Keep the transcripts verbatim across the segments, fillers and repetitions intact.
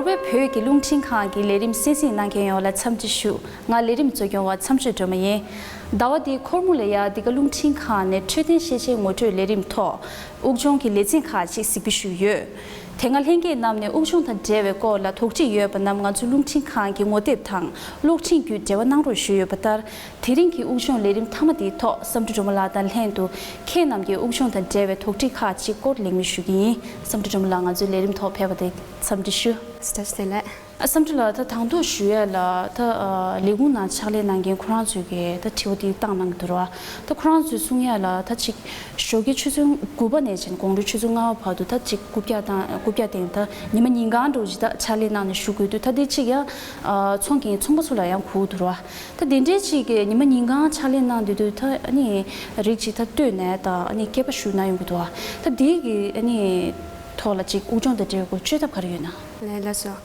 བོད་ཀྱི་རླུང་འཕྲིན་ཁང་གི་ལས་རིམ་གསན་གཟིགས་གནང་མཁན་ཡོངས་ལ་འཚམས་འདྲི་ཞུ། ང་ལས་རིམ་གཙོ་སྐྱོང་བ་མཚམས་གཅོད་སྒྲོལ་མ་ཡིན། ཟླ་བ་འདིའི་འཁོར་མོ་ལ་ཡ་འདི་ག་རླུང་འཕྲིན་ཁང་ནས་འཕྲོད་བསྟེན་ཤེས་བྱའི་ངོ་སྤྲོད་ལས་རིམ་ཐོག་དབུགས་སྦྱོང་གི་ལེ་ཚན་ཁག་ཅིག་གཟིགས་འབུལ་ཞུས་ཡོད། དེ་སྔ་ལྷན་རྒྱས་རྣམས་ནས་དབུགས་སྦྱོང་དང་འབྲེལ་བའི་སྐོར་ལ་དོགས་འདྲི་ཡོད་པ་རྣམས་ང་ཚོའི་རླུང་འཕྲིན་ཁང་གི་ངོ་དེབ་དང་གློག་འཕྲིན་བརྒྱུད་འབྲེལ་བ་གནང་རོགས་ཞུས་ཡོད་པ་ལྟར། དེ་རིང་གི་དབུགས་སྦྱོང་ལས་རིམ་མཐའ་མ་དེའི་ཐོག་བསམ་གྲུབ་སྒྲོལ་མ་ལགས་དང་ལྷན་དུ་ཁྱེད་རྣམས་ཀྱི་དབུགས་སྦྱོང་དང་འབྲེལ་བའི་དོགས་འདྲི་ཁག་ཅིག་སྐོར་གླེང་མོལ་ཞུ་གི་ཡིན། བསམ་གྲུབ་སྒྲོལ་མ་ལགས་ང་ཚོའི་ལས་རིམ་ཐོག་ཕེབས་པ་དེ་འཚམས་འདྲི་ཞུ། བཀྲ་ཤིས་བདེ་ལེགས། ཨ་བསམ་གྲུབ་ལགས། ད་དང་ཐོག་ཞུ་ཡ་ལ་ད་ཨ་ལས་ཁུངས་ནང་ཕྱག་ལས་གནང་མཁན་ཁོ་རང་ཚོས་ཀྱི་ད་དྲི་བ་དེ་བཏང་གནང་གི་འདུག་ར། ད་ཁོ་རང་ཚོས་གསུང་ཡ་ལ་ད་ཅིག་ཞོགས་ཀའི་ཆུ་ཚོད་དགུ་པ་ནས་བྱས་ནས་དགོང་དྲོ་ཆུ་ཚོད་ལྔ་པ་བར་དུ་ད་ཅིག་རྐུབ་བཀྱག་དང་རྐུབ་བཀྱག་སྟེང་ད་ཉི་མ་ཉིན་གང་འདྲ་བོ་ཅིག་ད་ཕྱག་ལས་གནང་ནས་བཞུགས་དགོས་དུས། ད་དེ་ཅིག་ཡང་ཨ་ཚོང་མཁན་ཚོང་པ་ཚོ་ལ་ཡང་གོ་འདུག་ར། ད་དེ་འདྲའི་ཅིག་གི་ཉི་མ་ཉིན་གང་ཕྱག་ལས་གནང་སྡོད་དུས་ད་ཨ་ནི་རིགས་ཅིག་ད་ལྟོས་ནས་ད་ཨ་ནི་སྐྱེས་པ་ཞུ་ན་ཡོང་གི་འདུག་ར། ད་དེ་གི་ཨ་ནི་ཐོག་ལ་ཅིག་དབུགས་སྦྱོང་དང་འབྲེལ་བའི་སྐོར་བཅོས་ཐབས་ག་རེ་ཡོད་ན། ལགས་ལགས་སོ།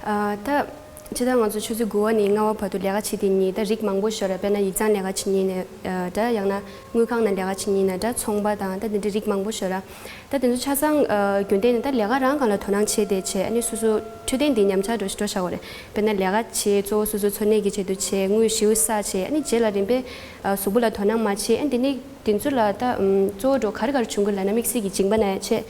ཨ་ད། སྤྱིར་བཏང་ང་ཚོ་ཆུ་ཚོད་དགུ་པ་ནས་ལྔ་པ་བར་དུ་ལས་ཀ་བྱེད་དེ་ཉིད་ད་རིགས་མང་པོ་ཤོར་ར། དཔེར་ན་ཡིག་ཚང་ལས་ཀ་བྱེད་ཉིད་ནས་འདྲ། ཡང་ན་དངུལ་ཁང་ནང་ལས་ཀ་བྱེད་ཉིད་ནས་འདྲ། ཚོང་པ་དང་ད་འདི་འདྲའི་རིགས་མང་པོ་ཤོར་ར། ད་དེ་ཚོ་ཆ་ཚང་རྒྱུན་ལྡན་ནས་ད་ལས་ཀ་རང་སྒང་ལ་དོ་སྣང་བྱས་ཏེ་བྱས། ཨ་ནི་སོ་སོ་འཕྲོད་བསྟེན་འདི་ཉམས་ཆག་འགྲོ་ཞིག་འགྲོ་བཞག་པ་རེད། དཔེར་ན་ལས་ཀ་བྱས་གཙོ་བོ་སོ་སོ་འཚོ་གནས་ཀྱི་ཆེད་དུ་བྱས། དངུལ་ཞེ་པོ་བསགས་བྱས། ཨ་ནི་རྗེས་ལ་རིམ་པས་གཟུགས་པོ་ལ་དོ་སྣང་མ་བྱས། ཨ་ནི་འདི་ནི་དེ་ཚོ་ལ་ད་གཙོ་བོ་འགྲོ་ག་རེ་ག་རེ་བྱུང་གི་ལབ་ན་དམིགས་བསལ་གྱི་མཇིང་པ་ན་ཡ་བྱས།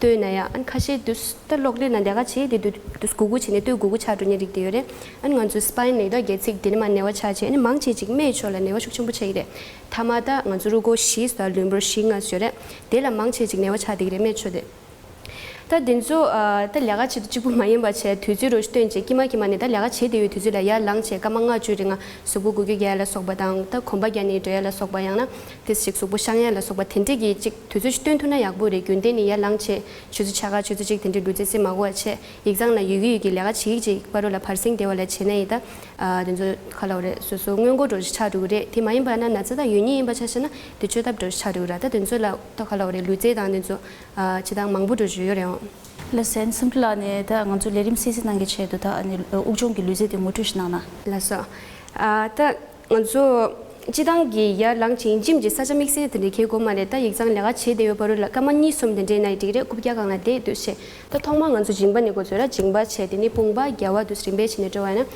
ལྟོས་ན་ཡང་ཨ་ནི་ཁ་ཤས་དུས་ད་གློག་ཀླད་ནང་ལས་ཀ་བྱེད་དེ་དུས་དུས་སྒུར་སྒུར་བྱས་ནས་ལྟོས་སྒུར་སྒུར་ཆགས་འགྲོ་མཁན་རིགས་དེ་ཡོད་རེད། ཨ་ནི་ང་ཚོའི་སྤའིན་ནས་ད་སྒལ་ཚིགས་དེ་ནས་མར་ནད་པ་ཆགས་བྱས། ཨ་ནི་མང་ཆེ་ཅིག་སྨད་ཕྱོགས་ལ་ནད་པ་ཤུགས་ཆེན་པོ་ཆགས་ཀྱི་རེད། མཐའ་མ་ད་ང་ཚོ་རུས་ཁོག་བཞི་ཟེར་ལུས་པོ་བཞི་ལྔ་ཟེར་རེད། དེ་ལ་མང་ཆེ་ཅིག་ནད་པ་ཆགས་བསྡད་ཀྱི་རེད། སྨད་ཕྱོགས་དེ། ད་དེ་ཚོ་ཨ་ད་ལས་ཀ་བྱེད་དུས་གཅིག་པུ་མ་ཡིན་པ་བྱས། དུས་ཚོད་རོ་སྟོན་བྱས་ཀྱི་མ་ཀྱི་མ་ནས་ད་ལས་ཀ་བྱེད་བསྡད་ཡོད་དུས་ཚོད་ལ་ཡར་ལངས་བྱས་སྐར་མ་ལྔ་བཅུ་རིང་ང་གཟུགས་པོ་འགུལ་སྐྱོད་རྒྱག་ཡ་ལ་སོགས་པ་དང་། ད་གོམ་པ་རྒྱག་ནས་འགྲོ་ཡ་ལ་སོགས་པ། ཡང་ན་དེ་ཞིག་གཟུགས་པོ་བཤང་ཡ་ལ་སོགས་པ་དེ་འདྲས་ཀྱི་ཅིག་དུས་ཚོད་ཅིག་སྟོན་ཐུབ་ན་ཡག་པོ་རེད། རྒྱུན་ལྡན་ནས་ཡར་ལངས་བྱས་ཆུ་ཚོད་ཕྱེད་ཀ་ཆུ་ཚོད་གཅིག་དེ་འདྲས་ལུས་རྩལ་རྩེད་མ་དགོས་པ་བྱས། ཡིག་ཚང་ལ་ཡོད་ཀྱི་ཡོད་ཀྱི་ལས་ཀ་བྱེད་ཀྱི་བྱེད་ཀྱི་བར་རོ་ལ་བར་གསེང་བདེ་བ་ལ་བྱས་ན་ཡིན། ད་ཨ་དེ་ཚོ་ག་ལབ་དགོས་རེད། སོ་སོ་སྔོན་འགོག་འདྲ་ཞིག་ཆགས་འགྲོ་གི་རེད། དེ་མ་ཡིན་པ་ན་ན་ཚ་ད་ཡོད་ཉེན་ཡིན་པ་ཆ་བཞག་ན་དེ་བཅོས་ཐབས་འདྲ་ཞིག་ཆགས་འགྲོ་གི་རེད། ད་དེ་ཚོ་ལ་ད་ག་ལབ་དགོས་རེད། ལུས་རྩལ་དང་དེ་ཚོ་ཨ་བྱེད་སྟངས་མང་པོ་འདྲ་ཞིག་ཡོད་རེད་འོང་། ལགས་སོ། བསམ་གྲུབ་ལགས་ནས་ད་ང་ཚོ་ལས་རིམ་གསན་གཟིགས་གནང་གི་ཆེད་དུ་ད་ཨ་ནི་དབུགས་སྦྱོང་གི་ལུས་རྩལ་དེ་ངོ་སྤྲོད་ཞིག་གནང་ན། ལགས་སོ། ཨ་ད་ང་ཚོ་སྤྱིར་བཏང་གི་ཡར་ལངས་བྱས་ཇིམ་གྱི་ས་ཆ་དམིགས་བསལ་དེ་འདྲ་འཁེལ་དགོས་མ་རེད། ད་ཡིག་ཚང་ལས་ཀ་བྱེད་བསྡད་ཡོད་བར་རོ་ལ་སྐར་མ་གཉིས་གསུམ་དེ་འདྲའི་ནང་ཡི་འགྲིག་རེད། རྐུབ་བཀྱག་སྒང་ལ་བསྡད་འདུག་བྱས། ད་ཐོག་མར་ང་ཚོ་མཇིང་པ་ནས་འགོ་ཚུགས་ར། མཇིང་པ་བྱས་དེ་ནས་དཔུང་པ་རྒྱབ་བ་དུ་རིམ་པས་བྱས་ནས་འགྲོ་བ་ཡིན་ན།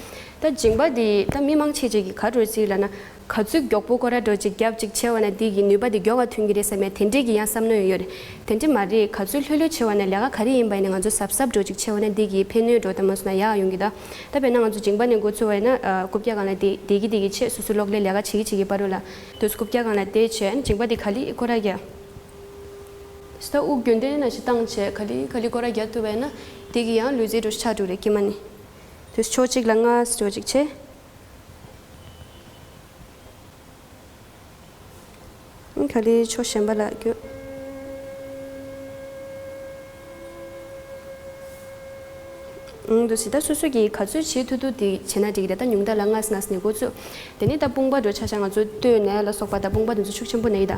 ད་མཇིང་པ་འདི་ད་མི་མང་ཆེ་ཅིག་གིས་ག་འདྲ་བརྩི་ལབ་ན། ག་ཚོད་མགྱོགས་པོ་སྐོར་ར་འགྲོ་ཅིག་རྒྱབ་ཅིག་བྱས་པ་ན་འདི་གི་ནུས་པ་འདི་མགྱོགས་པ་ཐོན་གྱི་རེད་བསམ་ཡ་དེ་འདྲས་ཀྱི་ཡང་བསམ་མནོ་ཡོད་རེད། དེ་འདྲས་མ་རེད། ག་ཚོད་ལྷོད་ལྷོད་བྱས་པ་ན་ལས་ཀ་ག་རེ་ཡིན་པ་ཡིན་ན་ང་ཚོ་གཟབ་གཟབ་འགྲོ་ཅིག་བྱས་པ་ན་འདི་གི་ཕན་གནོད་འགྲོ་ད་མ་སོང་ན་ཡག་ཡོང་གི། ད་ད་དཔེར་ན་ང་ཚོ་མཇིང་པ་ནས་འགོ་ཚུགས་པ་ཡིན་ན་ཨ་རྐུབ་བཀྱག་སྒང་ལ་བསྡད་བསྡད་ཀྱི་བསྡད་ཀྱི་བྱས། སོ་སོ་གློག་ཀླད་ལས་ཀ་བྱེད་ཀྱི་བྱེད་ཀྱི་བར་རོ་ལ་དུས་རྐུབ་བཀྱག་སྒང་ལ་བསྡད་བྱས་མཇིང་པ་འདི་ག་ལེར་སྐོར་ར་རྒྱག་ད་དབུགས་རྒྱུན་ལྡན་ནང་བཞིན་བཏང་བྱས་ག་ལེར་ག་ལེར་སྐོར་ར་རྒྱག་ཐུབ་པ་ཡིན་ན་འདི་གི་ཡང་ལུས་རྩལ་འདྲ་ཞིག་ཆགས་འགྲོ་རེད། ཀྱི་མ་ནི་དུས་ཕྱོགས་གཅིག་ལ་ལྔ་ཙམ་ཅིག་བྱས། ག་ལེར་ཕྱོགས་གཞན་པ་ལ་རྒྱུ། འདུག་སེ་ད་སོ་སོ་གིས་ག་ཚོད་བྱེད་ཐུབ་ཐུབ་དེ་བྱས་ན་འགྲིག་རེད། ད་ཉུང་མཐའ་ལ་ལྔ་ཙམ་ནས་འགོ་བཙུགས། དེ་ནས་ད་དཔུང་པ་འདྲ་ཆ་བཞག་ང་ཚོ་སྟོད་ནས་ལ་སོགས་པ་ད་དཔུང་པ་དེ་ཚོ་ཤུགས་ཆེན་པོ་ནས་ཡིན། ད་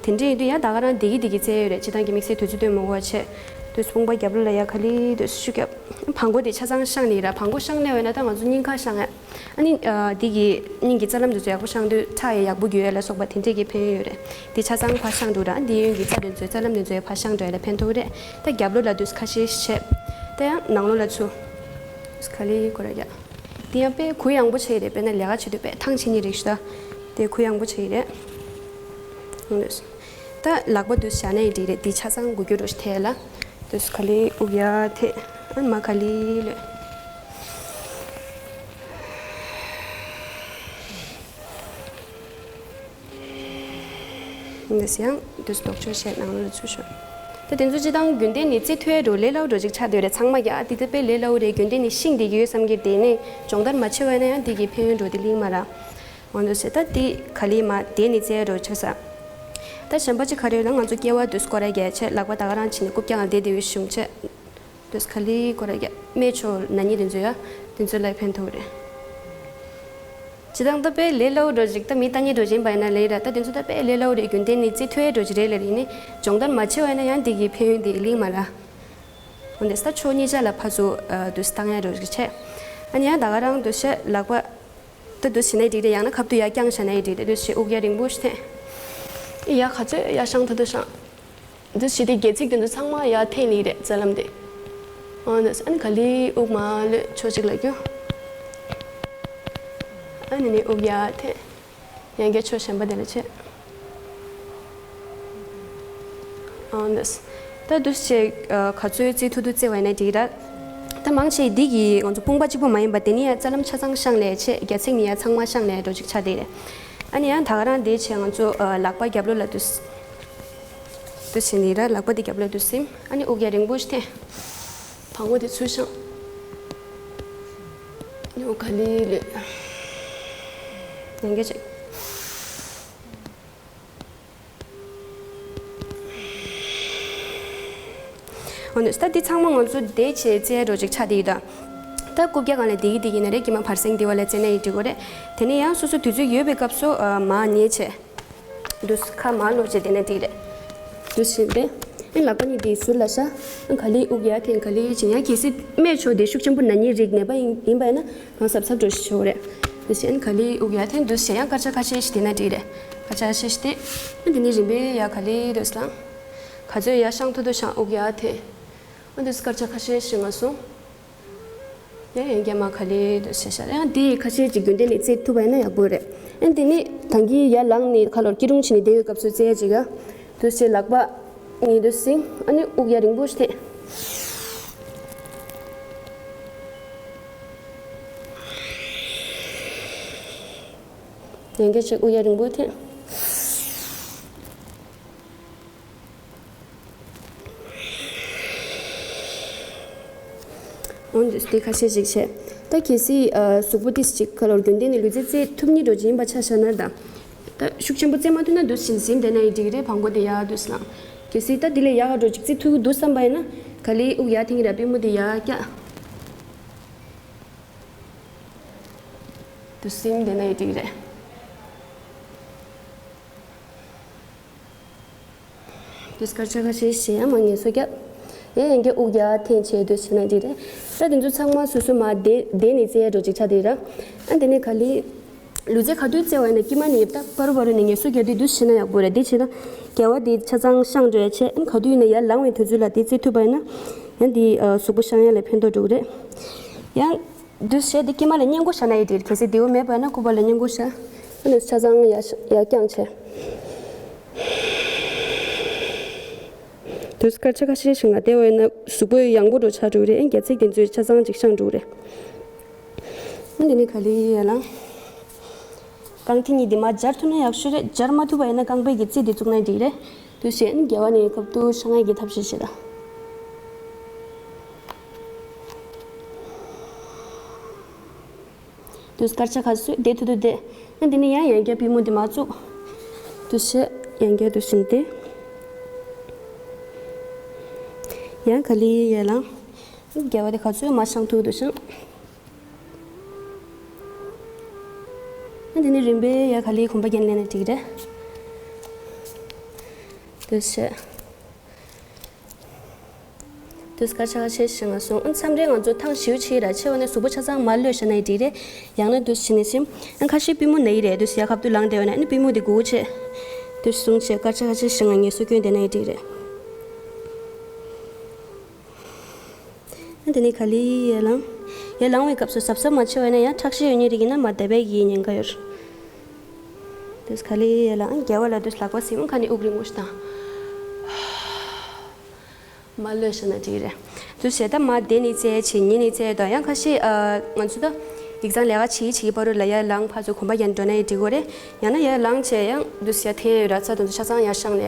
དེ་འདྲ་ཡིན་དུས་ཡང་ད་ག་རང་བསྡད་ཀྱི་བསྡད་ཀྱི་རྩལ་ཡོད་རེད། སྤྱིར་བཏང་གི་དམིགས་བསལ་དུས་ཚོད་སྟོན་མི་དགོས་པ་བྱས། དུས་དཔུང་པ་རྒྱབ་ལོགས་ལ་ཡ་ག་ལེར་དུས་ཤུགས་རྒྱབ། བང་མགོ་དེ་ཆ་ཚང་བཤངས་ནས་ཡིན་ར། བང་མགོ་བཤངས་ནས་ཡོད་ན་ད་ང་ཚོ་སྙིང་ཁ་བཤངས་ཡ། ཨ་ནི་ཨ་འདི་གི་སྙིང་གི་རྩ་ལམ་འདི་ཚོ་ཡག་པོ་བཤངས་དུས་ཁྲག་ཡང་ཡག་པོ་རྒྱུ་ཡ་ལ་སོགས་པ་དེ་འདྲས་ཀྱི་ཕན་ཡོན་ཡོད་རེད། འདི་ཆ་ཚང་ཕར་བཤངས་འདུག་ར། འདི་གཡོན་གྱི་རྩ་དེ་ཚོའི་རྩ་ལམ་དེ་ཚོའི་ཕར་བཤངས་འགྲོ་ཡ་ལ་ཕན་ཐོགས་རེད། ད་རྒྱབ་ལོགས་ལ་དུས་ཁ་ཤས་བྱས། ད་ཡང་ནང་ལོགས་ལ་ཚུར་ག་ལེར་སྐོར་ར་རྒྱག་འདི་ཡང་དཔེ་གུ་ཡངས་པོ་ཆགས་ཀྱི་རེད། དཔེར་ན་ལས་ཀ་བྱེད་དུས་དཔེ་ཐང་ཆད་མཁན་རིགས་ཤིག་ད་དེ་གུ་ཡངས་པོ་ཆགས་ཀྱི་རེད། ད་ལག་པ་དུས་བཞག་ན་ཡང་འགྲིག་རེད། འདི་ཆ་ཚང་འགུལ་སྐྱོད་འདྲ་ཞིག་ཐེབས་ལ། དུས་ག་ལེར་དབུགས་ཡར་འཐེན། ཨ་མར་ག་ལེར་གློད། འདི་ཡང་དུས་ལྡོག་ཕྱོགས་བྱས་ནང་ལོགས་ལ་ཚུར་ཤོག་ད་དེ་ཚོ་སྤྱིར་བཏང་རྒྱུན་ལྡན་ནས་རྩེ་མཐོའི་འགྲོ་ལས་སླ་པོ་འདྲ་ཅིག་ཆགས་བསྡད་རེད། ཚང་མ་ཀྱང་ཨ་འདི་ད་དཔེ་ལས་སླ་པོ་རེད། རྒྱུན་ལྡན་ནས་ཤེས་བསྡད་ཀྱི་ཡོད་བསམ་གྱི། དེ་ནས་སྦྱོང་བརྡར་མ་བྱས་པ་ཡིན་ན་ཡང་འདི་གི་ཕན་ཡོན་འདྲ་བོ་དེ་གླེང་མ་ར། འོ་འདུག་སེ་ད་འདི་ག་ལེར་མར་བསྡད་ནས་རྩེ་འགྲོ་ཆགས་ས། ད་གཞན་པ་ཅིག་ག་རེ་ཡོད་ན་ང་ཚོ་སྐེ་བ་དུས་སྐོར་ར་རྒྱག་བྱས། ལག་པ་ད་ག་རང་བྱས་ནས་རྐུབ་བཀྱག་སྒང་བསྡད་བསྡད་པའི་གཞུང་བྱས། དུས་ག་ལེར་སྐོར་ར་རྒྱག་སྨད་ཕྱོགས་ན་ནི་དེ་ཚོ་ཡ་དེ་ཚོ་ལ་ཕན་ཐོགས་རེད། སྤྱིར་བཏང་ད་དཔེ་ལས་སླ་པོ་འདྲ་ཅིག་ད་མི་ལྟ་མཁན་འདྲ་ཅིག་ཡིན་པ་ཡིན་ན་ལས་ར། ད་དེ་ཚོ་ད་དཔེ་ལས་སླ་པོ་རེད། རྒྱུན་ལྡན་ནས་རྩེ་མཐོའི་འདྲ་ཅིག་རེད་ལབ་ཡིན་ནའི་སྦྱོང་བརྡར་མ་བྱས་པ་ཡིན་ན་ཡང་འདི་གི་ཕན་ཡོན་དེ་གླེང་མ་ར། འོ་འདི་ད་ཕྱོགས་གཉིས་ཆ་ལ་ཕར་ཚུར་དུས་བཏང་ཡ་འདྲ་ཅིག་བྱས། ཨ་ནི་ཡང་ད་ག་རང་དུས་བྱས་ལག་པ་ད་དུས་བྱས་ན་འགྲིག་རེད། ཡང་ན་ཁ་ཐུག་ཡར་བརྐྱངས་བཞག་ན་ཡང་འགྲིག་རེད། དུས་བྱས་དབུགས་ཡར་རིང་པོ་ཞིག་འཐེན། ཡར་ག་ཚོད་ཡར་བཤང་ཐུབ་ཐུབ་བཤང་། འདི་བྱས་ཏེ་སྒལ་ཚིགས་དེ་ཚོ་ཚང་མ་ཡར་འཐེན་ལེ་རེད། རྩ་ལམ་དེ། ཨོ་འདུག་ཨ་ནི་ག་ལེར་དབུགས་མར་ལོས་ཕྱོགས་གཅིག་ལ་བསྐྱོད། ཨ་ནི་ནི་དབུགས་ཡར་འཐེན། ཡང་བསྐྱར་ཕྱོགས་གཞན་པ་དེ་ལ་ཆས། ཨང་། ད་འདུག་སེ་ག་ཚོད་རྩེ་ཐུབ་ཐུབ་རྩེ་བ་ཡིན་ན་འགྲིག་ར། ད་མང་ཆེ་འདི་གི་ང་ཚོ་དཔུང་པ་གཅིག་པོ་མ་ཡིན་པ་དེ་ནི་ཡང་རྩ་ལམ་ཆ་ཚང་བཤངས་ལས་ཆེ། རྒྱ་ཚིགས་ནི་ཡང་ཚང་མ་བཤངས་ལས་འགྲོ་གཅིག་ཆགས་བསྡད་རེད། ཨ་ནི་ཡང་ད་ག་རང་དེ་བྱས་ང་ཚོ་ལག་པ་རྒྱབ་ལོགས་ལ་འདུག་སེ་འདུག་སེ་ནི་ར། ལག་པ་དེ་རྒྱབ་ལོགས་འདུག་སེ། ཨ་ནི་དབུགས་ཡར་རིང་པོ་ཞིག་འཐེན། བང་མོ་དེ་ཚུར་བཤངས། ཨ་ནི་དབུགས་ག་ལེར་ལོས། ཡང་བསྐྱར་ཅིག་འོ་ནས་ད་འདི་ཚང་མ་ང་ཚོ་བསྡད་བྱས་རྩེ་ཡ་འགྲོ་ཅིག་ཆགས་བསྡད་ཡོད་ད། ད་རྐུབ་བཀྱག་སྒང་ལ་བསྡད་ཀྱི་བསྡད་ཀྱི་ན་རེ་དཀྱིལ་མ་བར་གསེང་འདི་བ་ལ་རྩེ་ན་ཡི་འགྲིག་གོ་རེད། དེ་ནས་ཡང་སོ་སོ་དུས་ཚོད་ཡོད་པའི་སྐབས་སུ་ཨ་མར་ཉལ་བྱས། འདུག་སེ་ཁ་མར་ལོག་བྱས་བསྡད་ན་འགྲིག་རེད། འདུག་སེ་བྱས་ཏེ། ཨ་ལག་པ་གཉིས་དེ་ཟུར་ལ་བཞག་ཨ་ག་ལེར་དབུགས་ཡར་འཐེན། ག་ལེར་བྱས་ཡང་གལ་སྲིད་རྨས་ཆོག་དེ་ཤུགས་ཆེན་པོ་ན་ནིང་རིགས་ནད་པ་ཡིན་ཡིན་པ་ཡིན་ན། གང་གཟབ་གཟབ་འགྲོ་ཞིག་ཆོག་རེད། དེ་བཞིན་ག་ལེར་དབུགས་ཡར་འཐེན། འདུག་སེ་ཡང་སྐར་ཆ་ཁ་ཤས་ཤིག་བསྡད་ན་འགྲིག་རེད། སྐར་ཆ་ཁ་ཤས་ཤིག་བསྡད། ཨ་དེ་ནས་རིམ་པས་ཡར་ག་ལེར་འདུག་སེ་ལངས། ག་ཚོད་ཡར་བཤངས་ཐུབ་ཐུབ་བཤངས། དབུགས་ཡར་འཐེན། ཨ་འདུག་སེ་སྐར་ཆ་ཁ་ཤས་ཤིག་ང་སོང་། ཡང་ཡང་བསྐྱར་མར་ག་ལེར་འདུག་སེ་བཞག་ཡང་དེ་ཁ་ཤས་ཅིག་རྒྱུན་ལྡན་ནས་རྩེ་ཐུབ་པ་ཡིན་ན་ཡག་པོ་རེད། ཨ་དེ་ནས་ད་གིན་ཡར་ལངས་ནས་ཁ་ལོར་སྐྱིལ་ཀྲུང་བྱས་ནས་བསྡད་ཡོད་སྐབས་སུ་རྩེ་ཡ་ཅིག་ཡ། འདུག་སེ་ལག་པ་གཉིས་འདུག་སེ། ཨ་ནི་དབུགས་ཡར་རིང་པོ་ཞིག་འཐེན། ཡང་བསྐྱར་ཅིག་དབུགས་ཡར་རིང་པོ་འཐེན། འོན་ཏེ་དེ་ཁ་ཤས་ཤིག་བྱས། ད་གལ་སྲིད་ཨ་གཟུགས་པོ་ཏིས་ཅིག་ཁ་ལོར་རྒྱུན་ལྡན་ནས་ལུས་རྩལ་རྩེ་ཐུབ་ནི་འགྲོ་ཅིག་ཡིན་པ་ཆ་བཞག་ན། ད་ད་ཤུགས་ཆེན་པོ་རྩེ་མ་ཐུབ་ན་འདུག་སེ་འཛིན་བསྡད་ན་ཡང་འགྲིག་རེད། བང་མགོ་དེ་ཡར་འདུག་སེ་ལངས། གལ་སྲིད་ད་དེ་ལས་ཡག་ག་འགྲོ་ཅིག་རྩེ་ཐུབ་འདུག་བསམ་པ་ཡིན་ན། ག་ལེར་དབུགས་ཡར་འཐེན་གྱི་ར། པུས་མོ་དེ་ཡར་བཀྱག་འདུག་སེ་བསྡད་ན་ཡང་འགྲིག་རེད། དེ་སྐར་ཆ་ཁ་ཤས་ཤིག་ཡང་མར་ངལ་གསོ་རྒྱབ། ཡང་ཡང་བསྐྱར་དབུགས་ཡར་འཐེན་བྱས་འདུག་སེ་བྱས་ན་འགྲིག་རེད། ད་དེ་ཚོ་ཚང་མ་སོ་སོ་མར་བསྡད་བསྡད་ནས་རྩེ་ཡ་འགྲོ་ཅིག་ཆགས་བསྡད་ར། ཨ་དེ་ནས་ག་ལེར་ལུས་རྩལ་ག་དུས་རྩེ་བ་ཡིན་ན་དཀྱིལ་མ་ནས་ད་བར་བར་ནས་ངལ་གསོ་རྒྱག་དུས་འདུག་སེ་བྱས་ན་ཡག་པོ་རེད། དེ་བྱས་ན་རྒྱབ་བ་དེ་ཆ་ཚང་བཤངས་འགྲོ་ཡ་བྱས། ཨ་ག་དུས་ཡིན་ན་ཡར་ལངས་པའི་དུས་ཚོད་ལ་དེ་རྩེ་ཐུབ་པ་ཡིན་ན། ཡང་དེ་ཨ་གཟུགས་པོ་བཤངས་ཡ་ལ་ཕན་ཐོགས་འགྲོ་གི་རེད། ཡང་འདུག་སེ་བྱས་དེ་དཀྱིལ་མ་ལ་སྔས་མགོ་བཞག་ན་ཡང་འགྲིག་རེད། གལ་སྲིད་དེ་བོ་མེད་པ་ཡིན་ན་སྐུད་པ་ལ་སྔས་མགོ་བཞག་ཨ་ནི་ཆ་ཚང་ཡར་ཡར་བརྐྱངས་བྱས། དུས་སྐར་ཆ་ཁ་ཤས་ཤིག་ང་བསྡད་པ་ཡིན་ན་གཟུགས་པོ་ཡང་པོ་འགྲོ་ཆགས་འགྲོ་གི་རེད། ཨེ་རྒྱ་ཚིགས་དེ་ཚོས་ཆ་ཚང་ཅིག་བཤངས་འགྲོ་གི་རེད། ཨ་འདི་ནི་ག་ལེར་ཡར་ལངས། རྐང་མཐིལ་གཉིས་འདི་མར་སྦྱར་ཐུབ་ན་ཡག་ཤོས་རེད། སྦྱར་མ་ཐུབ་པ་ཡིན་ན་རྐང་པའི་གི་རྩེ་འདི་བཙུགས་ན་འགྲིག་རེད། དུས་བཞིན་རྒྱབ་ནས་ཁ་ཐུག་བཤང་ཡས་ཀྱི་ཐབས་ཤེས་བྱེད་དང་། དུས་སྐར་ཆ་ཁ་སོས་བསྡད་ཐུབ་ཐུབ་བསྡད། ཨ་འདི་ནི་ཡང་ཡང་བསྐྱར་པུས་མོ་འདི་མར་བཙུགས། དུས་བཞིན་ཡང་བསྐྱར་དུས་བཞིན་བསྡད། ཡང་ག་ལེར་ཡར་ལངས། རྒྱབ་དེ་ག་ཚོད་མར་བཤང་ཐུབ་ཐུབ་བཤང་། ཨ་འདི་ནི་རིམ་པས་ཡར་ག་ལེར་གོམ་པ་རྒྱག་ལེན་ན་འགྲིག་རེད། དུས་བཞིན། དུས་སྐར་ཆ་ཁ་ཤས་ཤིག་ང་སོང་། ཨ་མཚམས་རེ་ང་ཚོ་ཐང་ཞེ་པོ་ཆད་ར་ཆེ་བ་ནས་གཟུགས་པོ་ཆ་ཚང་མར་ལྷོད་བཞག་ན་ཡང་འགྲིག་རེད། ཡང་ན་དུས་བཞིན་ནས་ཞིམ། ཨ་ཁ་ཤས་པུས་མོ་ན་ཡི་རེད། དུས་ཡར་ཁ་ཐུག་ལངས་བསྡད་པ་ན་ཨ་ནི་པུས་མོ་དེ་སྒུར་བྱས། དུས་སོང་བྱས་སྐར་ཆ་ཁ་ཤས་ཤིག་ང་ངལ་གསོ་སྐྱོན་བསྡད་ན་ཡང་འགྲིག་རེད། ཨ་དེ་ནས་ག་ལེར་ཡར་ལངས། ཡར་ལངས་པའི་སྐབས་སུ་གཟབ་གཟབ་མ་བྱས་པ་ཡིན་ན་ཡང་ཁྲག་ཤེད་ཡོད་མཁན་རིགས་ཡིན་ན་མར་ལྟ་བའི་གི་ཉེན་ཁ་ཡོད། དུས་ག་ལེར་ཡར་ལངས། རྒྱབ་ལ་དུས་ལག་པ་སྲིང་། ཁ་ནས་དབུགས་རིང་པོ་ཞིག་བཏང་། མར་ལྷོད་བཞག་ན་འགྲིག་རེད། དུས་བྱས་ད་མར་བསྡད་ནས་རྩེ་བྱས་ཉལ་ནས་རྩེ་དང་། ཡང་ཁ་ཤས་ཨ་ང་ཚོ་ད་ཡིག་ཚང་ལས་ཀ་བྱེད་བྱེད་ཀྱི་བར་དུ་ལ་ཡར་ལངས་ཕར་ཚུར་གོམ་པ་རྒྱག་འགྲོ་ན་ཡང་འགྲིག་གི་རེད། ཡང་ན་ཡར་ལངས་བྱས་ཡང་དུས་ཡར་འཐེན་ཡོད་ར། ཚ་དང་དུ་ཆ་ཚང་ཡར་བཤང་ལས་ཡ།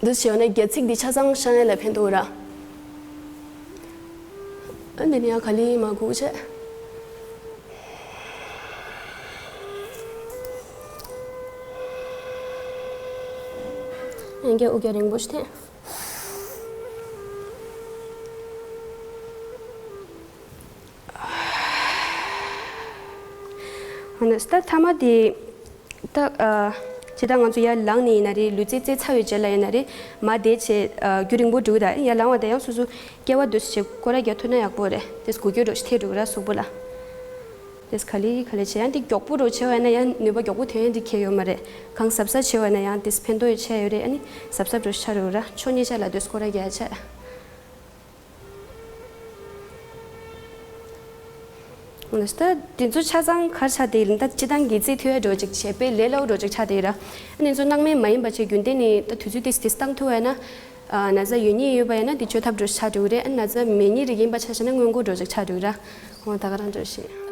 འདི་བྱས་ན་རྒྱ་ཚིགས་འདི་ཆ་ཚང་བཤང་ཡ་ལ་ཕན་ཐོགས་ར། ཨ་འདི་ནི་ཡང་ག་ལེར་མར་སྒུར་བྱས། ཡང་བསྐྱར་དབུགས་རྒྱག་རིང་པོ་ཞིག་འཐེན། ཨ་ནི་ད་མཐའ་མ་དེ། ད་ཨ་ཇི་ལྟར་ང་ཚོ་ཡར་ལངས་ནས་ཡིན་ན་རེད། ལུས་རྩལ་རྩེ་ཚར་བའི་རྗེས་ལ་ཡིན་ན་རེད། མར་བསྡད་བྱས་ཨ་རྒྱུན་རིང་པོ་འགྲོ་གི་ར། ཡར་ལངས་པ་དང་ཡང་སོ་སོ་སྐེད་པ་འདུག་སེ་བྱས་སྐོར་ར་རྒྱག་ཐུབ་ན་ཡག་པོ་རེད། དེ་འགུལ་སྐྱོད་འདྲ་ཞིག་ཐེབས་འགྲོ་གི་ར་གཟུགས་པོ་ལ། དེ་ག་ལེར་ག་ལེར་བྱས། ཡང་དེ་མགྱོགས་པོ་འདྲ་བྱས་པ་ཡིན་ན་ཡང་ནུས་པ་མགྱོགས་པོ་ཐོན་ཡ་འདི་གལ་ཡོད་མ་རེད། གང་གཟབ་གཟབ་བྱས་པ་ཡིན་ན་ཡང་དེ་ཕན་ཐོགས་ཡོད་ཆེ་ཡོད་རེད། ཨ་ནི་གཟབ་གཟབ་འདྲ་ཞིག་ཆགས་འགྲོ་གི་ར། ཕྱོགས་གཉིས་ཆ་ལ་དུས་སྐོར་ར་རྒྱག་ཆ། ད་དེ་ཚོ་ཆ་ཚང་ག་རེ་ཆགས་བསྡད་ཡོད་ལབ་ན། ད་སྤྱིར་བཏང་གི་རྩིས་མཐོ་ཡ་འདྲ་བོ་ཅིག་བྱས་པས་ལས་སླ་པོ་འདྲ་བོ་ཅིག་ཆགས་བསྡད་ཡོད་ར། ཨ་ནི་ཚོ་སྣང་མེད་མ་ཡིན་པ་བྱས་རྒྱུན་གཏན་ནས་ད་དུས་ཚོད་ཏིས་ཏིས་བཏང་ཐུབ་པ་ཡིན་ན། ཨ་ན་ཚ་ཡོད་མཁན་ཡོད་པ་ཡིན་ན་དེ་བཅོས་ཐབས་འདྲ་བོ་ཆགས་འགྲོ་གི་རེད། ཨ་ན་ཚ་མེད་མཁན་རིགས་ཡིན་པ་ཆ་བཞག་ན་སྔོན་འགོག་འདྲ་བོ་ཅིག་ཆགས་འགྲོ་གི་ར། འོ་ད་ག་རང་འདྲ་བོ་ཞིག་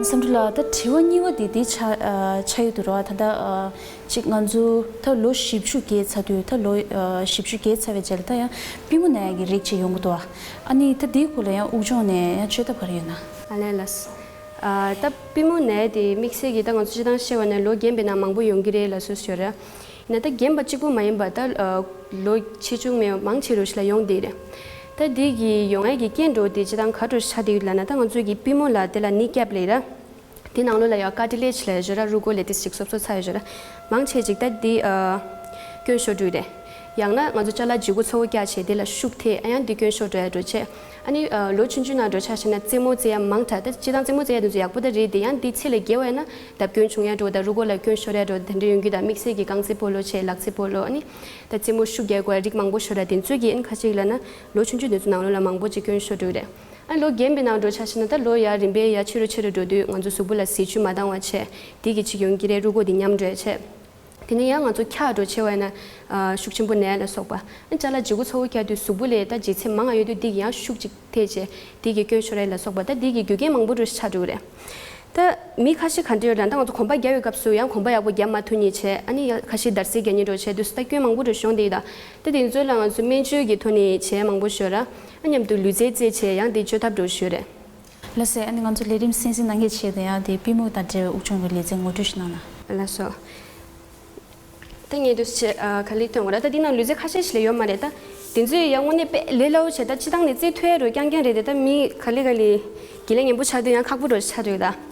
བསམ་གྲུབ་ལགས། ད་དྲི་བ་གཉིས་པ་དེ་དེ་ཆགས་ཨ་ཆགས་ཡོད་འདུག་ར། ད་ད་ཨ་ཅིག་ང་ཚོ་ད་ལོ་བཞི་བཅུ་བརྒལ་ཚར་དུས། ད་ལོ་ཨ་བཞི་བཅུ་བརྒལ་ཚར་བའི་རྗེས་ལ་ད་ཡང་པུས་མོ་ན་ཡག་གི་རིགས་ཅིག་ཡོང་གི་འདུག་ཨ། ཨ་ནི་ད་དེའི་སྐོར་ལ་ཡང་དབུགས་སྦྱོང་ནས་ཡང་བཅོས་ཐབས་ག་རེ་ཡོད་ན། ཨ་ལས་ལགས། ཨ་ད་པུས་མོ་ན་ཡག་དེ་དམིགས་བསལ་གྱི་ད་ང་ཚོ་སྤྱིར་བཏང་བཤད་པ་ན་ལོ་རྒན་པའི་ནང་མང་པོ་ཡོང་གི་རེད་ལབ་སྲོལ་ཞིག་ཡོད་ར། ཡིན་ན་ད་རྒན་པ་གཅིག་པུ་མ་ཡིན་པ་ད་ཨ་ལོ་ཆེ་ཆུང་མེད་པ་མང་ཆེ་རུ་ཞིག་ལ་ཡོང་བསྡད་རེད། ད་འདི་གི་ཡོང་ཡག་གི་རྐྱེན་འདྲ་བོ་དེ་སྤྱིར་བཏང་ག་འདྲ་ཆགས་བསྡད་ཡོད་ལབ་ན། ད་ང་ཚོ་གི་པུས་མོ་ལ་དེ་ལ་ནི་ཀེབ་ལབ་ར། དེ་ནང་ལོགས་ལ་ཡང་ཀར་ཊི་ལེཇ་ལབ་ཡག་ཅིག་ཡོད་ར། རུས་ཀོག་ལབ་དེ་ཅིག་སོབ་སོབ་ཚ་ཡག་ཅིག་ཡོད་ར། མང་ཆེ་ཅིག་ད་འདི་ཨ་སྐྱོན་ཤོར་འགྲོ་གི་རེད། ཡང་ན་ང་ཚོ་ཅ་ལག་ལྗིད་ཁོག་ཚ་པོ་བཀྱགས་བྱས་དེ་ལ་ཤུགས་ཐེབས། ཨ་ཡང་འདི་སྐྱོན་ཤོར་འགྲོ་ཡག་འདྲ་བོ་བྱས། ཨ་ནི་ཨ་ལོ་ཆུང་ཆུང་ནང་འདྲ་བོ་ཆ་བཞག་ན་རྩེད་མོ་རྩེ་ཡག་མང་དྲགས། ད་སྤྱིར་བཏང་རྩེད་མོ་རྩེ་ཡག་དེ་ཚོ་ཡག་པོ་ད་རེད་དེ། ཡང་འདི་ཚད་ལས་བརྒལ་བ་ཡིན་ན་ད་སྐྱོན་བྱུང་ཡག་འདྲ་བོ་དང་རུས་ཀོག་ལ་སྐྱོན་ཤོར་ཡག་འདྲ་བོ་དེ་འདྲ་ཡོང་རྒྱུ་དང་། དམིགས་བསལ་གྱི་རྐང་རྩེད་སྤོ་ལོ་བྱས། ལག་རྩེད་སྤོ་ལོ། ཨ་ནི་ད་རྩེད་མོ་ཤུགས་རྒྱག་དགོས་རིགས་མང་པོ་ཤོར་ར། དེ་ཚོ་གིས་ཨ་ནི་ཁ་ཤས་ལབ་ན་ལོ་ཆུང་ཆུང་དེ་ཚོ་ནང་ལོགས་ལ་མང་པོ་ཅིག་སྐྱོན་ཤོར་འགྲོ་གི་རེད། ཨ་ལོ་རྒན་པའི་ནང་འདྲ་བོ་ཆ་བཞག་ན་ད་ལོ་ཡར་རིམ་པས་ཡར་ཆེ་རུ་ཆེ་རུ་འགྲོ་དུས་ང་ཚོ་གཟུགས་པོ་ལ་ཟས་བཅུད་མ་འདང་བ་བྱས་དེ་གི་ཅིག་ཡོང་གི་རེད། རུས་ཀོག་དེ་ཉམས་འགྲོ་ཡག་བྱས། དེ་ནས་ཡང་ང་ཚོ་འཁྱག་འདྲ་བོ་ཆེ་བ་ཡིན་ན་ཨ་ཤུགས་ཆེན་པོ་ན་ཡག་ལ་སོགས་པ། ཨ་ཅ་ལག་ལྗིད་ཁོག་ཚ་པོ་བཀྱགས་དུས་གཟུགས་པོ་ལ་ད་ལྗིད་ཚད་མང་ང་ཡོད་དུས་དེ་གི་ཡང་ཤུགས་ཅིག་ཐེབས་བྱས་དེ་གི་སྐྱོན་ཤོར་ཡག་ལ་སོགས་པ། ད་དེ་གི་རྒྱུ་རྐྱེན་མང་པོ་འདྲ་བོ་ཆགས་འགྲོ་གི་རེད། ད་མི་ཁ་ཤས་ག་འདྲ་ཡོད་ལབ་ན། ད་ང་ཚོ་གོམ་པ་རྒྱག་པའི་སྐབས་སུ་ཡང་གོམ་པ་ཡག་པོ་རྒྱབ་མ་ཐུབ་མཁན་བྱས། ཨ་ནི་ཡང་ཁ་ཤས་འདར་སིག་རྒྱག་མཁན་འདྲ་བོ་བྱས་དུས་ད་སྐྱོན་མང་པོ་འདྲ་བོ་བྱུང་བསྡད་ཡོད་ད། ད་དེ་ཚོ་ལ་ང་ཚོ་སྨན་བཅོས་ཀྱི་ཐོག་ནས་བྱས་མང་པོ་ཞིག་ཡོད་ར། ཨ་མཉམ་དུ་ལུས་རྩལ་རྩེད་བྱས་ཡང་དེ་བཅོས་ཐབས་འདྲ་བོ་ཞིག་ཡོད་རེད། ལགས་སེ། ཨ་ནི་ང་ཚོ་ལས་རིམ་གསན་གཟིགས་གནང་མཁན་བྱས་ཏེ་ཡང་དེ་པུས་མོ་དང་འབྲེལ་བའི་དབུགས་སྦྱོང་གི་ལེ་ཚན་ངོ་སྤྲོད་ཞིག་གནང་ན། ལགས་སོ། ད་ངས་འདུག་སེ་བྱས་ཨ་ག་ལེར་སྟོན་དགོས་ར། ད་འདི་ནང་ལུས་རྩལ་ཁ་ཤས་ཤིག་ལས་ཡོད་མ་རེད་ད། དེ་ཚོ་ཡང་དངོས་གནས་དཔེ་ལས་སླ་པོ་བྱས། ད་སྤྱིར་བཏང་ནས་རྩེད་ཐུབ་ཡག་འདྲ་བོ་རྐྱང་རྐྱང་རེད་དེ། ད་མི་ག་ལེ་ག་ལེ་དགེ་ལས་ངན་པོ་ཆགས་དུས་ཡང་ཁག་པོ་འདྲ་བོ་ཆགས་འགྲོ་གི་ད།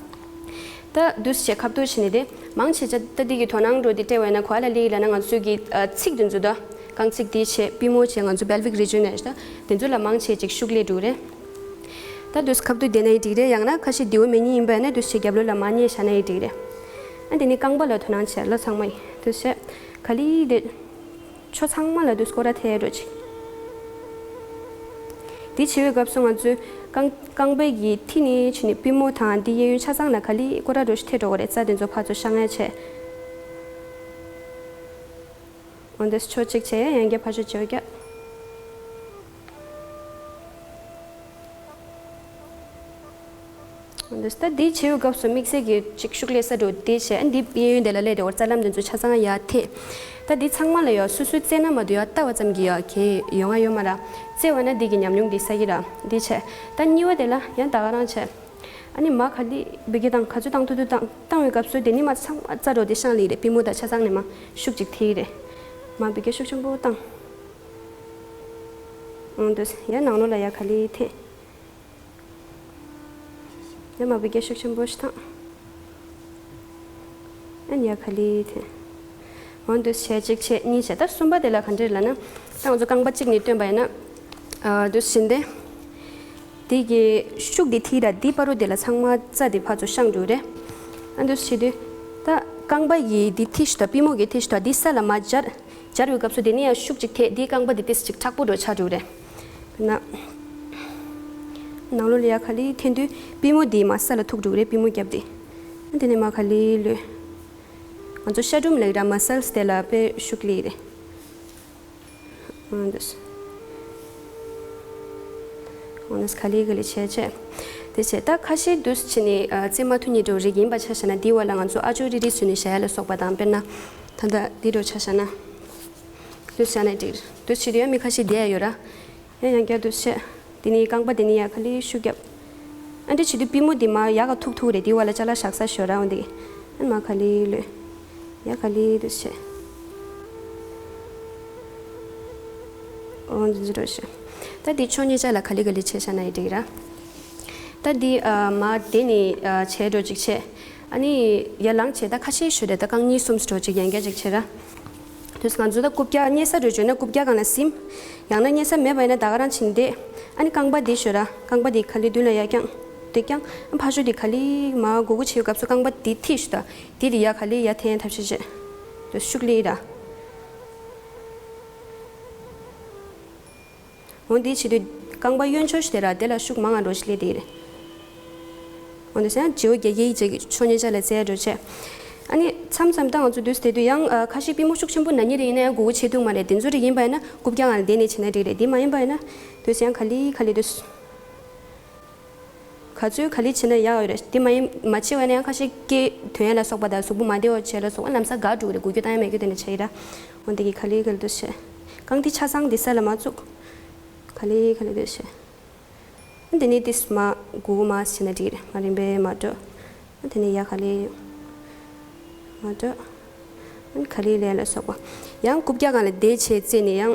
ད་འདུག་སེ་བྱས་ཁ་བསྡུར་བྱས་ནས་དེ་མང་ཆེ་ཆ་ད་འདི་གི་དོ་སྣང་འདྲ་བོ་དེ་སྤྲད་པ་ཡིན་ན་ག་པར་ལ་སླེབས་ཀྱི་ལབ་ན། ང་ཚོ་གི་ཨ་ཚིགས་དེ་ཚོ་ད་རྐང་ཚིགས་དེ་བྱས། པུས་མོ་བྱས། ང་ཚོ་པེལ་ཝིག་རི་ཇན་ལབ་ཡག་ད་དེ་ཚོ་ལ་མང་ཆེ་ཅིག་ཤུགས་སླེབས་འགྲོ་གི་རེད། ད་འདུག་སེ་ཁ་བསྡུར་བསྡད་ན་ཡང་འགྲིག་རེད། ཡང་ན་ཁ་ཤས་དེ་བོ་མེད་མཁན་ཡིན་པ་ཡིན་ན་འདུག་སེ་བྱས་རྒྱབ་ལོགས་ལ་མར་བསྙེས་བཞག་ན་ཡང་འགྲིག་རེད། ཨ་དེ་ནས་རྐང་པ་ལ་དོ་སྣང་བྱས། ལོ་ཚང་མ་ཡིན་འདུག་སེ་བྱས་ག་ལེར་དེ་ཕྱོགས་ཚང་མ་ལ་འདུག་སེ་སྐོར་ར་ཐེབས་འགྲོ་ཅིག་དེ་བྱེད་པའི་སྐབས་སུ་ང་ཚོའི་རྐང་རྐང་པའི་གི་མཐིལ་ནས་བྱས་ནས་པུས་མོ་དང་དེ་གཡས་གཡོན་ཆ་ཚང་ལ་ག་ལེར་སྐོར་ར་འདྲ་བོ་ཞིག་ཐེབས་འགྲོ་གི་རེད། རྩ་དེ་ཚོ་ཕར་ཚུར་བཤང་ཡག་བྱས། འོ་འདུག་སེ་ཕྱོགས་གཅིག་བྱས། ཡང་བསྐྱར་ཕར་ཕྱོགས་བྱས་བསྐྱར། འདུག་སེ་ད་འདི་བྱེད་པའི་སྐབས་སུ་དམིགས་བསལ་གྱི་ཅིག་ཤུགས་སླེབས་ས་འདྲ་བོ་དེ་བྱས། ཨ་འདི་གཡས་གཡོན་དེ་ལ་སླེབས་དེ་འོ་རྩ་ལམ་དེ་ཚོ་ཆ་ཚང་ཡར་ཐེབས། ད་འདི་ཚང་མ་ལ་ཡང་སོ་སོའི་རྩེད་ན་མ་གཏོགས་ཡར་ལྟ་བ་ཙམ་གྱིས་ཡང་གལ་ཡོང་ང་ཡོད་མ་རེད། རྩེ་བ་ན་འདི་གི་ཉམས་མྱོང་འདི་བསགས་ཀྱི་རེད། འདི་བྱས། ད་གཉིས་པ་དེ་ལ་ཡང་ད་ག་རང་བྱས། ཨ་ནི་མར་ག་ལེར་འབུད་རྒྱག་བཏང་། ག་ཚོད་བཏང་ཐུབ་ཐུབ་བཏང་། བཏང་བའི་སྐབས་སུ་དེ་ནས་མར་ཚང་མ་རྩ་འདྲ་བོ་དེ་བཤང་སླེབས་རེད། པུས་མོ་དང་ཆ་ཚང་ནས་མར་ཤུགས་ཅིག་ཐེབས་རེད། མར་འབུད་རྒྱག་ཤུགས་ཆེན་པོ་བཏང་། འོ་འདུག་སེ་ཡར་ནང་ལོགས་ལ་ཡར་ག་ལེར་འཐེན། ཡར་མར་འབུད་རྒྱག་ཤུགས་ཆེན་པོ་ཞིག་བཏང་། ཨ་ནི་ཡར་ག་ལེར་འཐེན། འོ་འདུག་སེ་བྱས། གཅིག་བྱས། གཉིས་བྱས། ད་གསུམ་པ་དེ་ལ་ག་འདྲ་ལབ་ན། ད་ང་ཚོ་རྐང་པ་གཅིག་ནས་བཏོན་པ་ཡིན་ན། ཨ་འདུག་སེ་བྱས་ཏེ། དེ་གི་ཤུགས་དེ་ཐེབས་ར། དེའི་བར་དུ་དེ་ལ་ཚང་མ་རྩ་དེ་ཕར་ཚུར་བཤང་འགྲོ་གི་རེད། ཨ་འདུག་སེ་བྱེད་དུས་ད་རྐང་པ་གི་དེ་མཐིལ་ཤུལ་དང་པུས་མོ་གི་མཐིལ་ཤུལ་དང་དེ་ས་ལ་མར་སྦྱར། སྦྱར་བའི་སྐབས་སུ་དེ་ནས་ཡང་ཤུགས་ཅིག་ཐེབས། དེའི་རྐང་པ་དེ་ཏོག་ཙམ་ཅིག་མཁྲེགས་པོ་འདྲ་བོ་ཆགས་འགྲོ་གི་རེད། ན། ནང་ལོགས་ལ་ཡར་ག་ལེར་འཐེན་དུས་པུས་མོ་དེ་མར་ས་ལ་ཐུག་འགྲོ་གི་རེད། པུས་མོ་རྒྱབ་དེ། དེ་ནས་མར་ག་ལེར་ལུས། ང་ཚོ་ཤ་གྲུམ་ལབ་ཀྱི་ར། མ་སལ་སི་དེ་ལ་དཔེ་ཤུགས་སླེབས་རེད། འོ་འདུག་སེ། འོ་འདུག་སེ་ག་ལེར་ག་ལེར་བྱས་བྱས། དེ་བྱས། ད་ཁ་ཤས་འདུག་སེ་བྱས་ནས་ཨ་རྩེད་མ་ཐུབ་མཁན་འདྲ་བོ་རིགས་ཡིན་པ་ཆ་བཞག་ན་དེའི་འོག་ལ་ང་ཚོ་ཨ་ཅོ་རི་རི་བཟོས་ནས་བཞག་ཡག་ལ་སོགས་པ་དང་། དཔེར་ན་ད་ལྟ་འདི་འདྲ་བོ་ཆ་བཞག་ན། འདུག་སེ་བྱས་ན་འགྲིག་རེད། འདུག་སེ་བྱེད་དུས་ཡང་མི་ཁ་ཤས་བསྡད་ཡག་ཡོད་ར། ཡང་ཡང་བསྐྱར་འདུག་སེ་བྱས། དེ་ནས་རྐང་པ་དེ་ནས་ཡར་ག་ལེར་ཤུགས་རྒྱབ། ཨ་འདི་བྱེད་དུས་པུས་མོ་དེ་མར་ཡར་ག་ཐུག་ཐུག་རེད། དེའི་འོག་ལ་ཅ་ལག་བཞག་ས་ཞོར་ར། འོ་འདི། ཨ་མར་ག་ལེར་ལུས། ཡར་ག་ལེར་འདུག་སེ་བྱས། འོ་འདི་འདྲ་བྱས། ད་འདི་ཕྱོགས་གཉིས་ཆ་ལ་ག་ལེར་ག་ལེར་བྱས་བཞག་ན་ཡང་འགྲིག་ར། ད་འདི་ཨ་མར་དེ་ནས་ཨ་བྱས་འདྲ་བོ་ཅིག་བྱས། ཨ་ནི་ཡར་ལངས་བྱས། ད་ཁ་ཤས་ཤིག་རེད། ད་རྐང་གཉིས་གསུམ་འདྲ་བོ་ཅིག་ཡང་བསྐྱར་ཅིག་བྱས་ར། དུས་ང་ཚོ་ད་རྐུབ་བཀྱག་བསྙེས་ས་འདྲ་བོ་བྱས་ན་རྐུབ་བཀྱག་སྒང་ལ་ཟིན། ཡང་ན་བསྙེས་ས་མེད་པ་ཡིན་ན་ད་ག་རང་བྱས་ནས་བསྡད། ཨ་ནི་རྐང་པ་འདི་ཞོར་ར། རྐང་པ་འདི་ག་ལེར་མདུན་ལ་ཡར་བརྐྱངས། དེ་ཀྱང་ཕར་ཕྱོགས་དེ་ག་ལེ་མར་སྒུར་སྒུར་བྱེད་སྐབས་སུ་རྐང་པ་དེ་ཐིག་ཤུ་ད་དེ་དེ་ཡར་ག་ལེ་ཡར་འཐེན་ཐབས་ཤེས་བྱེད། དེ་ཤུགས་ལེ་ར། འོ་འདི་བྱེད་དུས་རྐང་པ་གཡོན་ཕྱོགས་ཤིག་དེ་ར་དེ་ལ་ཤུགས་མང་ང་འགྲོ་ཞིག་སླེབས་དེ་རེད། འོ་འདི་སེང་བྱེའུ་རྒྱ་རྒྱའི་ཅིག་ཕྱོགས་ཉེ་ཆ་ལ་བཙལ་འགྲོ་བྱས། ཨ་ནི་མཚམས་མཚམས་ད་ང་ཚོ་དུས་དེ་དུས་ཡང་ཨ་ཁ་ཤས་པུས་མོ་ཤུགས་ཆེན་པོ་ན་ཉེ་རེ་ཡིན་ན་ཡང་སྒུར་སྒུར་བྱེད་ཐུབ་མ་རེད། དེ་ཚོ་རིགས་ཡིན་པ་ཡིན་ན་རྐུབ་བཀྱག་སྒང་ལ་བསྡད་ནས་བྱེད་ན་འགྲིག་རེད། དེ་མ་ཡིན་པ་ཡིན་ན་དུས་ཡང་ག་ལེ་ག་ལེ་དུས། ག་ཚོད་ག་ལེ་བྱེད་ན་ཡག་ཡོད་རེད། དེ་མ་ཡིན་མ་བྱེད་པ་ཡིན་ན་ཡང་ཁ་ཤས་སྐེ་དོན་ཡ་ལ་སོགས་པ་དང་གཟུགས་པོ་མ་བདེ་བ་བྱས་ལ་སོགས་པ་ལམ་སང་འགག་འགྲོ་གི་རེད། སྒུར་རྒྱུ་བཏང་ཡ་མེད་རྒྱུ་དེ་འདྲ་བྱས་ཡིན་ར། འོ་འདི་གི་ག་ལེ་ག་ལེ་དུས་བྱས། རྐང་མཐིལ་ཆ་ཚང་འདི་ས་ལ་མ་བཙུགས། ག་ལེ་ག་ལེ་དུས་བྱས། འདི་ནས་ཏིས་མ་སྒུར་མ་བྱས་ན་འགྲིག་རེད། མ་རིམ་པས་མ་འགྲོ། དེ་ནས་ཡ་ག་ལེ་ཡོང་། མ་འགྲོ། ག་ལེ་ལས་ལ་སོགས་པ། ཡང་རྐུབ་བཀྱག་སྒང་ལ་བསྡད་བྱས་རྩེ་ནས་ཡང་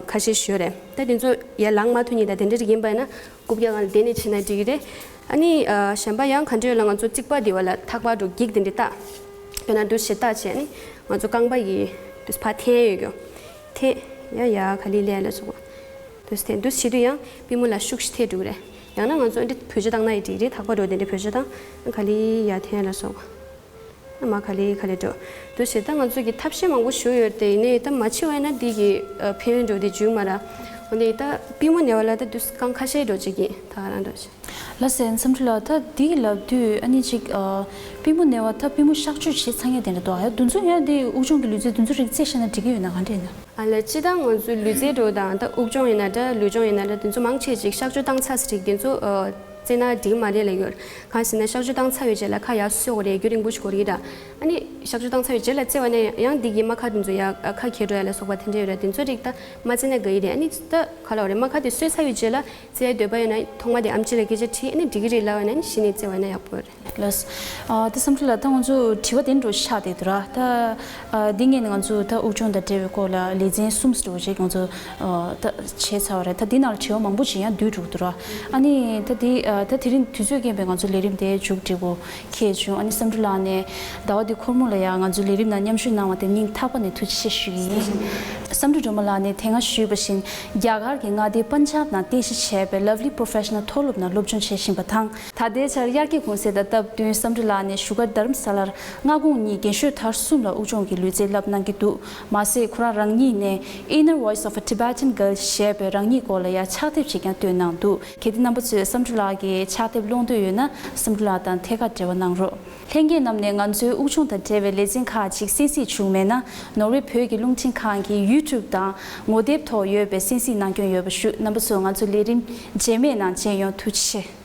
ཁ་ཤས་ཤིག་ཡོད་རེད། ད་དེ་ཚོ་ཡ་ལངས་མ་ཐུབ་མཁན་དང་དེ་འདྲ་རིགས་ཡིན་པ་ཡིན་ན་རྐུབ་བཀྱག་སྒང་ལ་བསྡད་ནས་བྱས་ན་འགྲིག་གི་རེད། ཨ་ནི་གཞན་པ་ཡང་ག་འདྲ་ཡོད་ལ་ང་ཚོ་རྩིག་པ་འདི་བ་ལ་ཐག་པ་འགྲོ་འགྱིག་དེ་འདྲ་བཏགས། དཔེར་ན་འདུ་བྱེད་བཏགས་བྱས་ནི་ང་ཚོ་རྐང་པ་ཡི་དུས་ཕར་འཐེན་ཡོད་ཀྱང་། འཐེན། ཡ་ཡ་ག་ལེ་ལས་ལ་སོགས་པ། དུས་དེ་འདུ་བྱེད་དུས་ཡང་པུས་མོ་ལ་ཤུགས་ཤིག་ཐེབས་འགྲོ་གི་རེད། ཡང་ན་ང་ཚོ་འདི་བོད་ཇ་བཏང་ན་ཡི་འགྲིག་རེད། ཐག་པ་འགྲོ་དེ་འདྲ་བོད་ཇ་བཏང་། ག་ལེ་ཡར་འཐེན་ལ་སོགས་པ། མ་ག་ལེ་ག་ལེ་འགྲོ། འདུ་བྱེད་ད་ང་ཚོ་གི་ཐབས་ཤེས་མང་པོ་ཞུ་ཡོད་དེ་ཡིན་ནའི་ད་མ་བྱེད་པ་ཡིན་ན་འདི་གི་ཕན་ཡོན་འགྲོ་དེ་འཇུག་མ་ར། འོ་ནི་ད་པུས་མོ་ན་བ་ལ་ད་དུས་རྐང་ཁ་ཤས་འགྲོ་བྱེད་ཀྱི་ད་ག་རང་འགྲོ་བྱེད། ལགས་སེ་བསམ་འགྲུབ་ལགས། ད་འདི་ལབ་དུས་ཨ་ནི་ཅིག་པུས་མོ་ན་བ་ད་པུས་མོ་གཤག་བཅོས་བྱེད་ཚར་མཁན་དེ་འདྲ་འདུག་ཨ། ཡ་འདུ་འཛོམས་ཡ་འདི་དབུགས་སྦྱོང་གི་ལུས་རྩལ་འདུ་འཛོམས་རིགས་རྩེད་བྱས་ན་འགྲིག་གི་ཡོད་ན་ག་འདྲ་ཡིན་ན། ཨ་ལ་སྤྱིར་བཏང་ང་ཚོའི་ལུས་རྩལ་འགྲོ་དང་ད་དབུགས་སྦྱོང་ཡིན་ན་འདྲ་ལུས་སྦྱོང་ཡིན་ན་འདྲ་དེ་ཚོ་མང་ཆེ་ཅིག་གཤག་བཅོས་བཏང་ཚར་ཟེར་རིགས་དེ་ཚོ་རྩེད་ན་འགྲིག་མ་རེད་ལ་ཡོད། གང་ཟེར་ན་གཤག་བཅོས་བཏང་ཚར་བའི་རྗེས་ལ་ཁ་ཡར་གསོ་དགོས་རེད། རྒྱུན་རིང་པོ་ཞིག་འགོར་གི་ར། ཨ་ནི་གཤག་བཅོས་བཏང་ཚར་བའི་རྗེས་ལ་རྩེ་བ་ན་ཡང་འདི་གི་རྨ་ཁ་དེ་ཚོ་ཡ་ཁ་གྱེས་འགྲོ་ཡ་ལ་སོགས་པ་དེ་འདྲ་ཡོད་ར། དེ་ཚོ་རིགས་ད་མ་རྩེ་ན་དགའ་ཡི་རེད། ཨ་ནི་ད་ག་ལ་བ་རེད། རྨ་ཁ་དེ་གསོས་ཚར་བའི་རྗེས་ལ་རྩེ་ཡ་འདོད་པ་ཡོད་ན་ཐོག་མ་དེ་ཨམ་ཆི་ལ་སྐད་ཆ་དྲིས། ཨ་ནི་འགྲིག་གི་རེད་ལབ་ཡོད་ན་ཨ་ནི་གཞི་ནས་རྩེ་བ་ན་ཡག་པོ་རེད། ལགས། ཨ་ད་བསམ་འགྲུབ་ལགས། ད་ང་ཚོ་དྲི་བ་དེ་འདྲ་ཤར་བསྡད་འདུག་ར། ད་ཨ་འདི་ངས་ང་ཚོ་ད་དབུགས་སྦྱོང་དང་འབྲེལ་བའི་སྐོར་ལ་ལེ་ཚན་གསུམ་ཙམ་ཅིག་ང་ཚོ་ཨ་ད་བྱས་ཚར་བ་རེད། ད་འདི་ནང་ལ་དྲི་བ་མང་པོ་ཅིག་ཡང་འདུས་འགྲོ་གི་འདུག་ར། ཨ་ནི་ད་འདི་ཨ་ད་དེ་རིང་དུས་ཚོད་རྐྱེན་པས་ང་ཚོ་ལས་རིམ་དེ་མཇུག་སྒྲིལ་དགོས་ཁེལ་བྱུང་། ཨ་ནི་བསམ་འགྲུབ་ལགས་ནས་ཟླ་བ་འདི་འཁོར་མོ་ལ་ཡང་ང་ཚོའི་ལས་རིམ་ནང་མཉམ་ཞུགས་གནང་བ་དེ་སྙིང་ཐག་པ་ནས་ཐུགས་རྗེ་ཆེ་ཞུ་གི་ཡིན། བསམ་འགྲུབ་སྒྲོལ་མ་ལགས་ནས་དེ་སྔ་ཞུས་པ་བཞིན་རྒྱ་གར་གྱི་མངའ་སྡེ་པན་ཇབ་ནང་རྟེན་གཞི་བྱས་པའི་Lovely Professional མཐོ་སློབ་ནང་སློབ་སྦྱོང་བྱེད་བཞིན་པ་དང་། ད་ལྟའི་ཆར་དབྱར་སྐྱིད་གུང་སེང་དང་སྟབས་བསྟུན་བསམ་འགྲུབ་ལགས་ནས་བཞུགས་སྒར་རྡ་རམ་ས་ལར་སྔ་དགོང་གཉིས་རྒན་ཤོས་དར་གསུམ་ལ་དབུགས་སྦྱོང་གི་ལུས་རྩལ་བསླབ་གནང་གི་འདུག་མ་ཟད་ཁོ་རང་རང་ཉིད་ནས་Inner Voice of a Tibetan Girl ཞེས་པའི་རང་ཉིད་སྐོར་ལ་ཡང་ཕྱག་དེབ་ཅིག་ཀྱང་བཏོན་གནང་འདུག་གལ་ཏེ་རྣམ་པ་ཚོས་བསམ་འགྲུབ་ལགས་ཀྱི་ཕྱག་དེབ་ཀློག་འདོད་ཡོད་ན་བསམ་འགྲུབ་ལགས་དང་ཐད་ཀར་འབྲེལ་བ་གནང་རོགས། ལྷན་རྒྱས་རྣམས་ནས་ང་ཚོའི་དབུགས་སྦྱོང་དང་འབྲེལ་བའི་ལེ་ཚན་ཁག་ཅིག་གསན་གཟིགས་བྱུང་མེད་ན། ནོར་ཝེ་བོད་ཀྱི་རླུང་འཕྲིན་ཁང་གི་YouTube དང་ངོ་དེབ་ཐོག་ཡོད་པའི་གསན་གཟིགས་གནང་སྐྱོང་ཡོད་པ་ཞུ། རྣམ་པ་ཚོ་ང་ཚོ་ལས་རིམ་རྗེས་མའི་ནང་མཇལ་ཡོང་། ཐུགས་རྗེ་ཆེ།